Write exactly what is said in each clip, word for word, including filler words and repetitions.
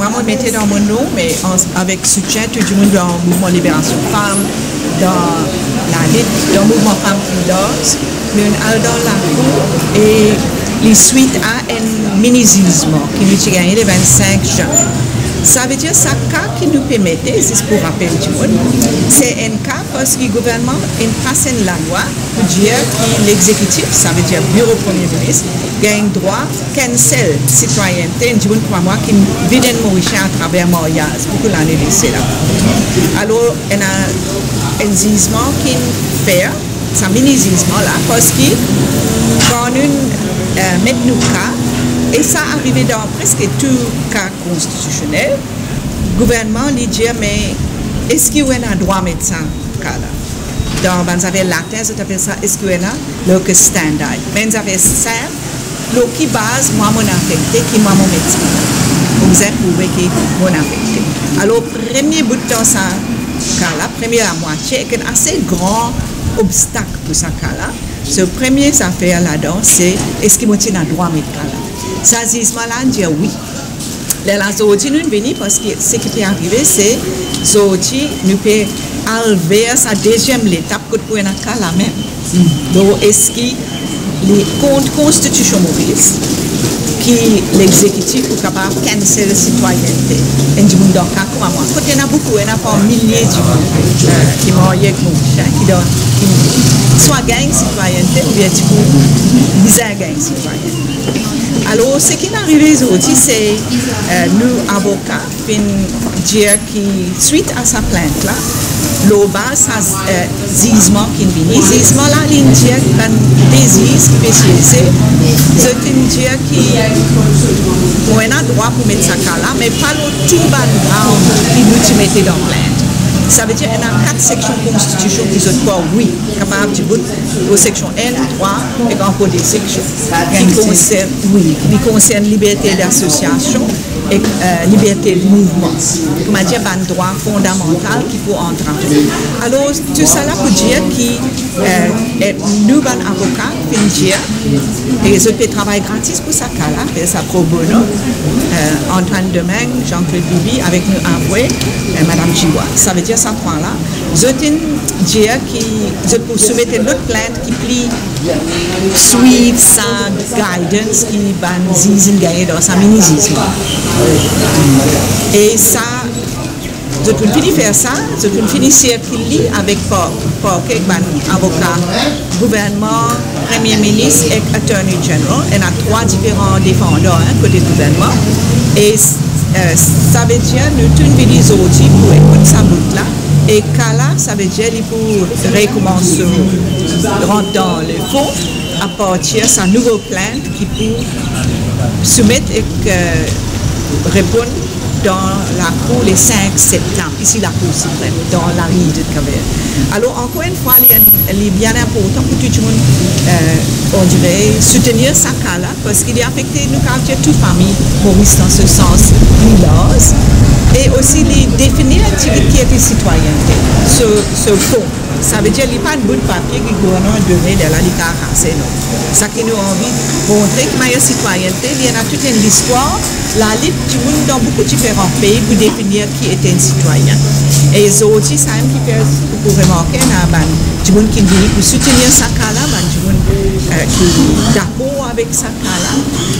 Mwa, mo mete dan mo nom, me an-, avek soutien tou dimoun dan Mouvman Liberasion Fam, dan lalit, dan Mouvman Fam Pli Larz, nou al dan lakour e li swit a enn mini zizman ki nou ti gagne le vinn-sink zin. Savedir sa ka ki nou pe mete, zis pou rapel dimoun, se enn ka parski gouvernman inn pas enn lalwa pou dir ki lexekitif, savedir biro Premie Minis, gagn drwa cancel sitwayennte enn dimoun kouma mwa ki vinn enn Morisien atraver maryaz boukou lane de sela. Alor, ena enn zizman ki'nn fer, sa mini zizman la, parski kan nou, eh, met nou ka, e sa arive dan preske tou ka konstitisionel, gouvernman, li dir, "Me eski ou ena drwa met sa ka la?" Dan bann zafer latin, zot apel sa, eski ou ena locus standi. Me enn zafer sinp, lor ki baz mwa mo'nn afekte, ki mwa mo met sa? Ou bizin prouve ki mo'nn afekte. Alor, premie bout dan sa ka la, premie lamwatie, ek enn ase gran obstak pou sa ka la. So, premie zafer ladan, se, eski mo ti ena drwa met ka la? Sa zizman la dir wi. Lerla zordi nou vini, parski seki pe arive, se zordi nou pe al ver sa deziem letap kot pou ena ka la mem. Donk, eski li kont Konstitision Moris ki lexekitif pou kapav cancel sitwayennte enn dimoun dan ka kouma mwa? Kot ena boukou, ena par milie dimoun, eh, ki marye ek Morisien, ki dan, ki swa gagn sitwayennte oubien ti pou bizin gagn sitwayennte. Alor, seki arive zordi, se, eh, nou avoka finn dir ki swit a sa plint la, lor baz sa, eh, zizman ki'nn vini, zizman la, li'nn dir bann de ziz ki pe sieze, zot inn dir ki mo ena drwa pou met sa ka la, me pa lor tou bann ground ki nou ti mete dan plint. Savedir ena kat seksion Konstitision ki zot krwar wi, kapav dibout lor seksion enn, trwa, ek ankor de seksion ki konsern, wi, ki konsern liberte dasosiasion ek, eh, liberte de mouvman, koumadir bann drwa fondamantal ki pou antrave. Alor, tousala pou dir ki, eh, eh, nou bann avoka finn dir, e zot pe travay gratis pou sa ka la, fer sa pro bono, eh, Antoine Domingue, Jean-Claude Bibi, avek nou apre, eh, Madam Jiwa. Savedir sa trwa la, zot inn dir ki zot pou soumet enn lot plint ki pli swiv sa guidance ki bann ziz inn gagne dan sa mini zizman. E sa, zot pou fini fer sa, zot pou fini sirkil li avek par-, parke ek bann avoka gouvernman, Premie Minis ek Attorney General, ena trwa diferan defandan, hein, kote gouvernman. E, eh, savedir nou tou vini zordi pou ekout sa bout la. E ka la, savedir li pou rekoumans rant dan lefon apartir sa nouvo plint ki pou soumet ek, eh, reponn dan lakour le sink septam, isi Lakour Siprem, dan lari de Kaver. Alor, ankor enn fwa, li, li bien inportan pou tou dimoun, eh, on dirait, soutenir sa ka la, parski li afekte, nou kapav dir, tou fami Moris dan so sans pli larz, e osi li definir ki, ki ete sitwayennte, so, so fon. Savedir li pa enn bout papie ki gouvernman done, lerla li kapav arase, non. Seki nou anvi montre, ki manier sitwayennte, li ena tou enn listwar, lalit dimoun dan boukou diferan pei pou definir ki ete enn sitwayin. E zordi, samem ki fer pou remarke, ena bann dimoun ki vini pou soutenir sa ka la, bann dimoun, eh, ki dakor avek sa ka la.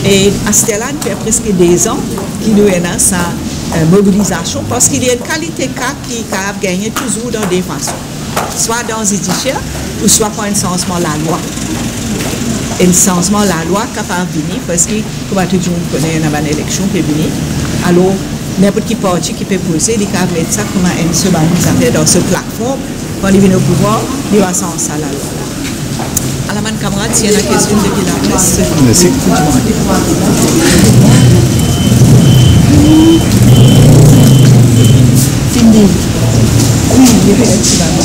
E aster la, nou fer preske dezan ki nou ena sa, eh, mobilizasion, parski li enn kalite ka ki kapav gagne touzour dan de fason, swa dan zidisier ou swa par enn sanzman lalwa. Enn sanzman lalwa kapav vini, parski, kouma tou dimoun kone, ena bann eleksion pe vini. Alor, ninport ki parti ki pe poze, li kapav met sa kouma enn so bann zafer dan so platform, kan li vinn o pouvwar, li va sanz sa lalwa la. Ala bann kamarad, si ena kestion depi lapres, mersi, pou dimande. Fini. Wi, li pe ete laba.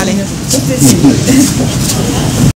Ale.